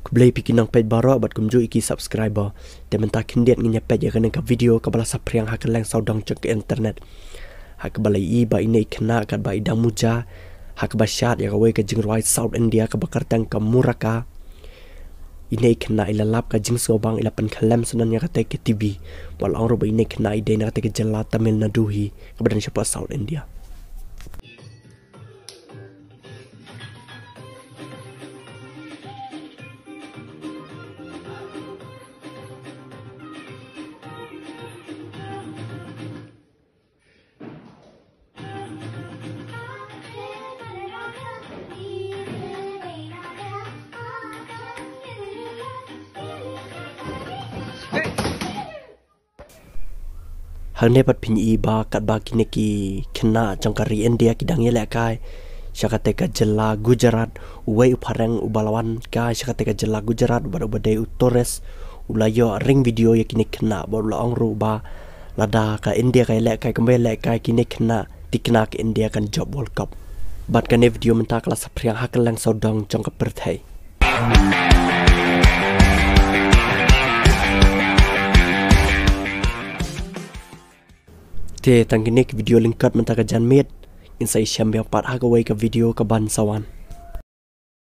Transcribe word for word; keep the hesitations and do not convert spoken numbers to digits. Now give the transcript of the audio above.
Khublei phi ki nongpeit baroh bad kumjuh ïa ki subscriber. Te mynta khyndiat ngin ïa peit ïa kane ka video kaba la saphriang ha kylleng sawdong jong ka internet, ha kaba la ïohi ba ine i khynnah katba i dang muja, ha kaba shad ïa kawei ka jingrwai South India kaba kyrteng ka muraka. Ine i khynnah i la lap ka jingsngewbang, i la pynkhyllem shen ïa kata ka TV. Bad la ong ruh ba ine i khynnah i dei na kata ka jylla Tamil Nadu hi, kaba don shapoh South India. Hangne pat phin ïohi ba katba kine ki khynnah jong ka ri India ki dang ïalehkai sha kata ka jylla Gujarat, uwei u phareng uba la wan kai sha kata ka jylla Gujarat bad uba dei u tourist, u la ïoh ring video ïa kine ki khynnah bad u la ong ruh ba lada ka India ka ïalehkai kumba ïalehkai kine ki khynnah, thikna ka India kan jop World Cup. Bad kane video mynta ka la saphriang ha kylleng sawdong jong ka pyrthei. Te tang kine ki video lyngkot mynta ka janmiet. Ngin sa ïashem biang pat ha kawei ka video kaban sa wan.